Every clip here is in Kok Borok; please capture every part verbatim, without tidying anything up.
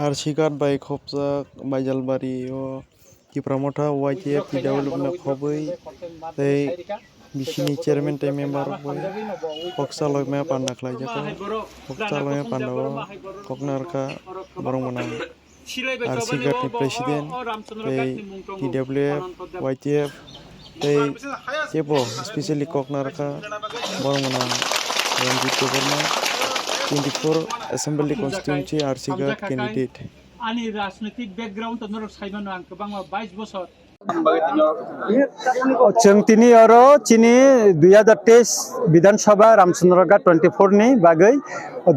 Arsighat bai khopjak Baijalbari o Tipra Motha Y T F T W F no khobwi tei bisini chairman tei member rok bai kok chalokma panda khlaijak. Kok chalokma panda o kok narwkha borok mwnang Arsighat ni president tei T W F, Y T F tei teibo specially kok narwkha borok mwnang Ranjit Debbarma, twenty four Assembly Constituency Arsighat candidate. Ani rajnitik background to norok saimano ang kwbangma bais bosor. Chwng tini oro chini dui hazar teis Bidhan Sabha Ramchandra Ghat twenty four ni bagwi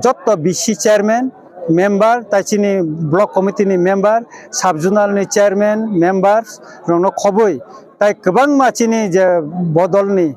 jotto B C chairman, member, tai chini block committee ni member, sub zonal ni chairman, members rokno khobwi tai kwbangma chini je bodol ni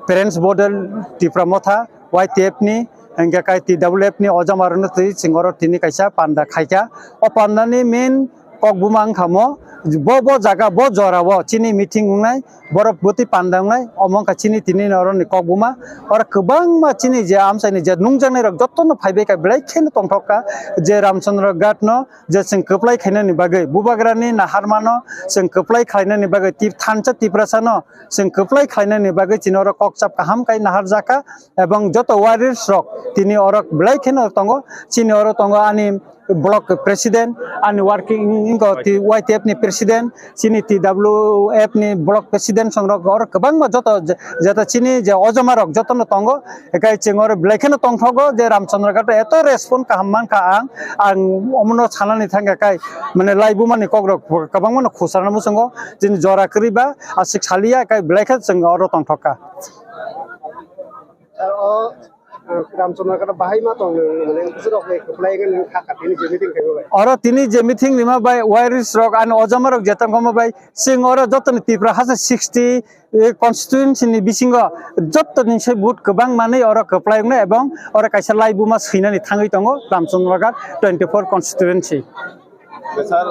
Parents Bodol Tipra Motha, Y T F ni, hingke kai T W F ni ojama rwno twi chwng oro tini kaisa panda khaikha. O panda ni main kok buma wngkha mo, bo, bo jaga, bo jora o chini meeting wngnai, borok bwtwi panda wngnai, omo wngkha chini tini oro ni kok buma. Oro kwbangma chini je amchai ni je nungjaknai rok jotono phaibai kha, belai kheno tongthok kha je Ramchandra Ghat no je chwng kwplai khainani bagwi, bubagra ni naharma no chwng kwplai khlainani bagwi, tip-, thansa Tiprasa no chwng kwplai khlainani bagwi chini oro kok chap kaham kai naharjak kha, ebong joto warriors rok tini oro belai kheno tongo, chini oro tongo ani block president, ani working wngkha Y T F ni president, chini T W F ni block president songrok oro kwbangma joto je-, jeta chini je ojoma rok jotono tongo, ekai chwng oro belai kheno tongthogo je Ramchandra Ghat eto respond kaham mankha ang, ang omono sanani thangkha kai mane laibuma ni kokrok kwbangma no khusarna muchungo chini jora kwrwi ba aswk saliya kai belai khe chwng oro tongthokha. O, Ramchandra Ghat bahai ma tong nang, nang, nang, bwswk rok bai kwplai wngwi nang kha kha tini je meeting khaima bai. Oro tini je meeting rima bai, warriors rok ani ojama rok je tongkha omo bai, chwng oro joto ni Tripura hase sixty, eh, constituency ni bisingo joto ni se vote kwbang manwi oro kwplai wngnai ebong oro kaisa laibuma swinani thangwi tongo Ramchandra Ghat twenty four constituency. Sir,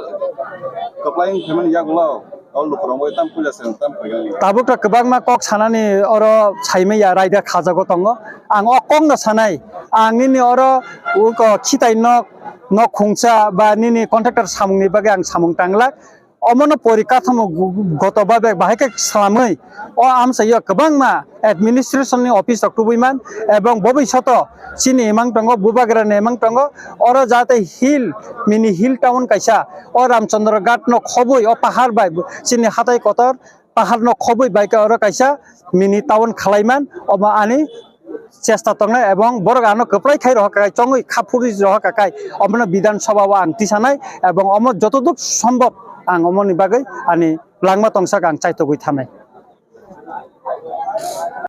kwplai wng phaimani yagulo, o lukurok bai tam puila se tam phaikha. Tabuk ta kwbangma kok sanani oro saimaya raida khajago tongo. Ang o kokno sanai, ang nini oro uko khitai nok, nok khungsa ba nini contractor samungni bagwi ang samung tanglak. Omono porikathamo gu-, goto babe bahai khe swlamwi o amchaio kwbangma administration ni office rok tubui man, ebong bobishoto chini imang tongo, bubagra ni imang tongo, oro jate hill, mini hill town kaisa, o Ramchandra Ghat no khobwi o pahar bai chini hatai kotor pahar no khobwi bai khe oro kaisa mini town khalai man, omo ani chesta tongnai, ebong borok ano kwplai khai rohor kha kai, chongwi kha phuri rohor kha kai, omono Bidhan Sabha o ang tisanai, ebong omo jotoduk sombhob ang omoni bagwi ani langma tongsak ang chaitogwi thanai.